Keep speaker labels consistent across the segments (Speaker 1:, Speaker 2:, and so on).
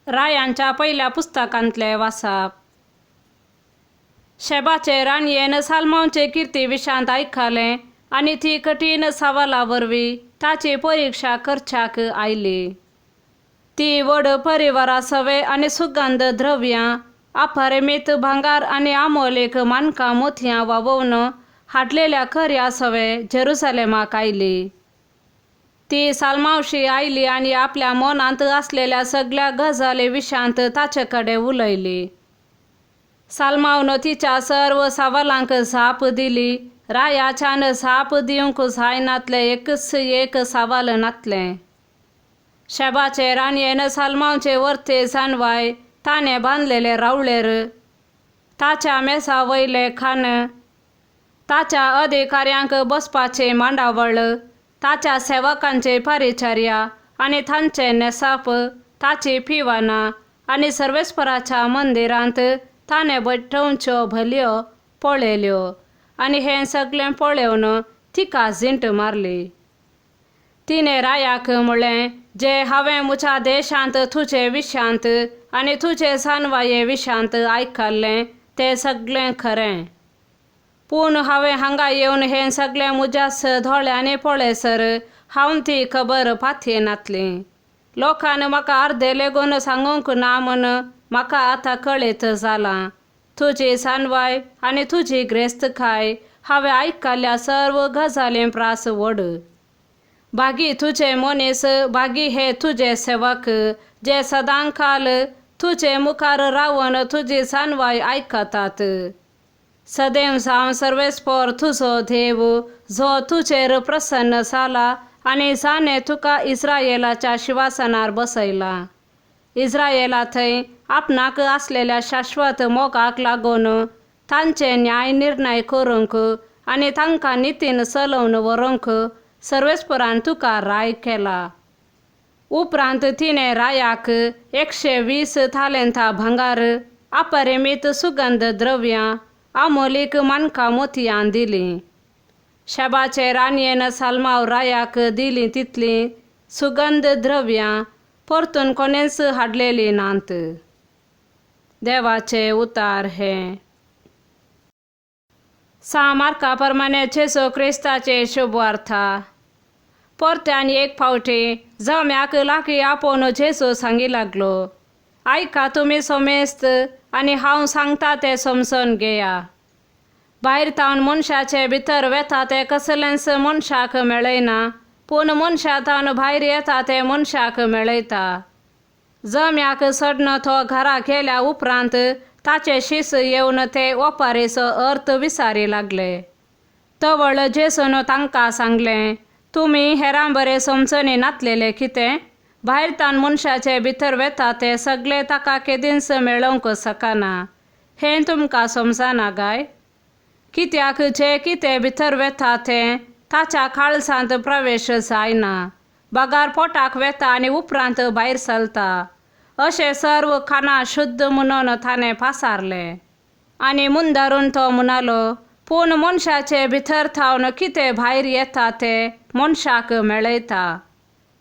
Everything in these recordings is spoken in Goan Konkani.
Speaker 1: रायांच्या पयल्या पुस्तकांतलें वाचप. शेबाचे राणयेन सालमांवचे किर्ती विशांत आयकलें आनी ती कठीण सवाला वरवीं ताची परिक्षा करच्याक आयली. ती व्हड परिवारा सवे आनी सुगंध द्रव्यां, अपरिमीत भांगर आनी आमोलीक मानकां मोतयां व्हांवोवन हाडलेल्या खऱ्या सवे जेरुसलेमाक आयली. ती सालमावशी आयली आनी आपल्या मनांत आसलेल्या सगल्या गजाली विशांत ताचे कडेन उलयली. सालमावन तिच्या सर्व सवालांक जाप दिली. रायाच्यान जाप दिवंक जायनातलें एकच एक सवाल नातलें. शेबाचे राणयेन सालमावचे वर्ते जानवाय ताणें बांदलेले रावळेर, ताच्या मेजा वयलें खाण, ताच्या अधिकाऱ्यांक बसपाची मांडावळ, ताच्या सेवकांचे परिचर्या आनी तांचें न्हेसप, ताची पिवानां आनी सर्वेस्पराच्या मंदिरांत ताणें भेटोवच्यो भलयो पळयल्यो आनी हें सगलें पळोवन तिका झिंट मारली. तिणें रायाक म्हणलें, जें हांवें म्हज्या देशांत तुजे विशांत आनी तुजे जानवाये विशांत आयकल्लें तें सगलें खरें. पूण हांवें हांगा येवन हें सगलें म्हज्याच दोळ्यांनी पळयसर हांव ती खबर पातयेनातली. लोकान म्हाका अर्दें लेगून सांगूंक ना म्हूण म्हाका आतां कळीत जालां. तुजी जानवाय आनी तुजी ग्रेस्तकाय हांवें आयकल्ल्या सर्व गजालीं प्रास व्हड. भागी तुजे मनीस, भागी हे तुजे सेवक, जे सदांकाल तुजे मुखार रावन तुजी जानवाय आयकतात. सदैव जावं सर्वेस्पर तुजो देव, जो तुजेर प्रसन्न जाला आनी जाणें तुका इस्रायेलाच्या शिंवासनार बसयला. इस्रायेला थंय आपणाक आसलेल्या शाश्वत मोगाक लागून तांचे न्याय निर्णय करूंक आनी तांकां नितीन चलोवन व्हरूंक सर्वेस्परान तुका राय केला. उपरांत तिणें रायाक 120 तालेंतां भांगर, अपरिमीत सुगंध द्रव्यां, आमोलीक मानकां मोतयां दिलीं. शेबाचे राणयेन सालमाव रायाक दिलीं तितलीं सुगंध द्रव्यां परतून कोणेंच हाडलेलीं नात. देवाचे उतार हें. सा मार्का प्रमाणे जेजू क्रिस्ताचे शुभवार्ता. परत्यान एक फावटी जम्याक लागीं आपोवन जेजू सांगी लागलो, आयका तुमी समेस्त आनी हांव सांगता तें समजून घेया. भायर तावन मनशाचे भितर वेता तें कसलेंच मनशाक मेळयना, पूण मनशा तावन भायर येता तें मनशाक मेळयता. जम्याक चडन तो घरा गेल्या उपरांत ताचे शीस येवन ते ओपारीचो अर्थ विचारी लागले. तवळ जेजून तांकां सांगलें, तुमी हेरां बरें समजणी नातलेलें कितें? भायर तावन मनशाचे भितर वेता तें सगलें ताका केदींच मेळोवंक शकना. हें तुमकां समजना काय? कित्याक जें कितें भितर वेता तें ताच्या काळजांत प्रवेश जायना, बगार पोटाक वेता आनी उपरांत भायर सरता. अशें सर्व खाणां शुद्ध म्हणून ताणें पासारलें. आनी मुंदारून तो म्हणालो, पूण मनशाचे भितर थावन कितें भायर येता तें मनशाक मेळयता.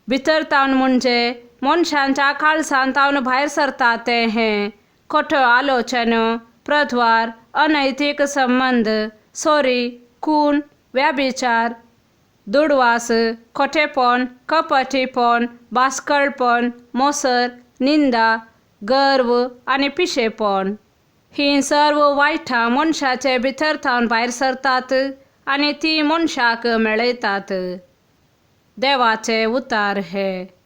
Speaker 1: भितर तावन म्हणजे मनशांच्या काळजांत तावन भायर सरता तें हें खोटो आलोचन, प्रद्वार, अनैतीक संबंद, चोरी, खून, व्याभिचार, दुडवास, खोटेपण, कपटीपण, बास्कळपण, मोसर, निंदा, गर्व आनी पिशेपण. हीं सर्व वायटां मनशाचे भितर थावन भायर सरतात आनी तीं मनशाक मेळयतात. देवाचे उतार हे.